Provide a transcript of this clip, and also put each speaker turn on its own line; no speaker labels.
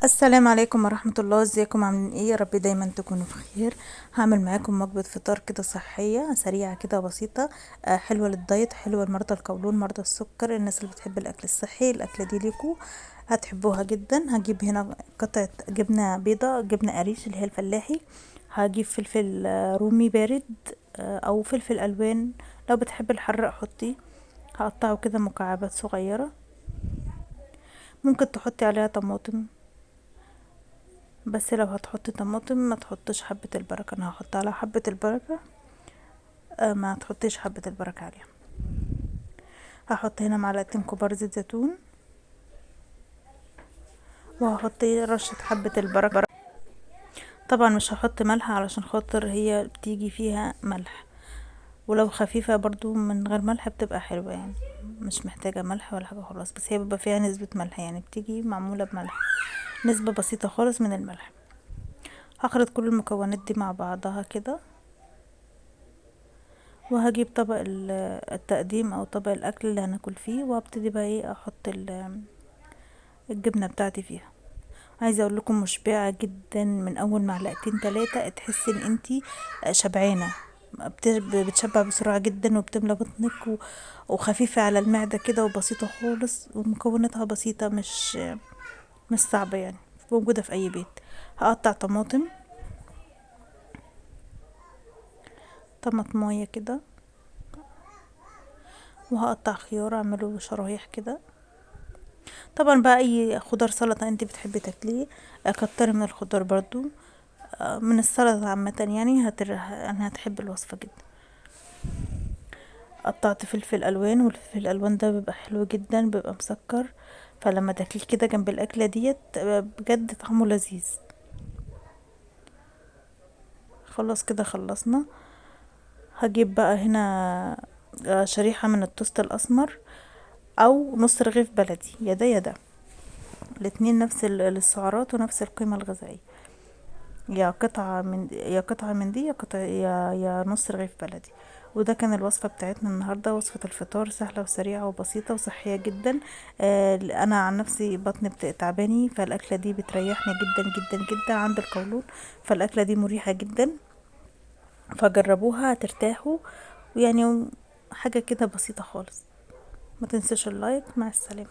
السلام عليكم ورحمة الله. ازيكم عاملين ايه؟ يا رب دايما تكونوا بخير. هعمل معاكم وجبة فطار كده صحية سريعة كده بسيطة، حلوة للدايت، حلوة لمرضى القولون، مرضى السكر، الناس اللي بتحب الاكل الصحي. الاكلة دي ليكو هتحبوها جدا. هجيب هنا قطعة جبنة بيضة، جبنة قريش اللي هي الفلاحي. هجيب فلفل رومي بارد، او فلفل الوان، لو بتحب الحراق حطيه. هقطعه كده مكعبات صغيرة، ممكن تحطي عليها طماطم، بس لو هتحطي طماطم ما تحطيش حبة البركة. انا هحط عليها حبة البركة، ما تحطيش حبة البركة عليها. هحط هنا معلقتين كبار زيت زيتون، وهحط رشة حبة البركة. طبعا مش هحط ملح علشان خاطر هي بتيجي فيها ملح، ولو خفيفة برضو من غير ملح بتبقى حلوة، مش محتاجة ملح ولا حاجة خالص، بس هي بيبقى فيها نسبة ملح، بتيجي معمولة بملح، نسبة بسيطة خالص من الملح. هخلط كل المكونات دي مع بعضها كده، وهجيب طبق التقديم او طبق الاكل اللي هناكل فيه، وابتدي بقى احط الجبنة بتاعتي فيها. عايزة اقول لكم مشبعة جدا، من اول معلقتين تلاتة تحسي ان انتي شبعانة، بتشبع بسرعة جدا وبتملى بطنك وخفيفة على المعدة كده وبسيطة خالص، ومكوناتها بسيطة، مش صعبة، موجودة في اي بيت. هقطع طماطمايه كده، وهقطع خيار اعمله شرايح كده. طبعا بقى اي خضار سلطة انت بتحبي تاكليه، كتري من الخضار برضو، من السلطة عامة، هتحب الوصفة جدا. قطعت فلفل الوان، والفلفل الالوان ده بيبقى حلو جدا، بيبقى مسكر، فلما تاكليه كده جنب الاكلة ديت بجد طعمه لذيذ. خلاص كده خلصنا. هجيب بقى هنا، شريحة من التوست الاسمر او نص رغيف بلدي، يا ده يا ده، الاتنين نفس السعرات ونفس القيمة الغذائية، يا قطعة من دي، يا نص رغيف بلدي. وده كان الوصفة بتاعتنا النهاردة، وصفة الفطار سهلة وسريعة وبسيطة وصحية جدا. انا عن نفسي بطني تعباني، فالاكلة دي بتريحني جدا جدا جدا عند القولون، فالاكلة دي مريحة جدا، فجربوها هترتاحوا، ويعني حاجة كده بسيطة خالص. ما تنسوش اللايك. مع السلامة.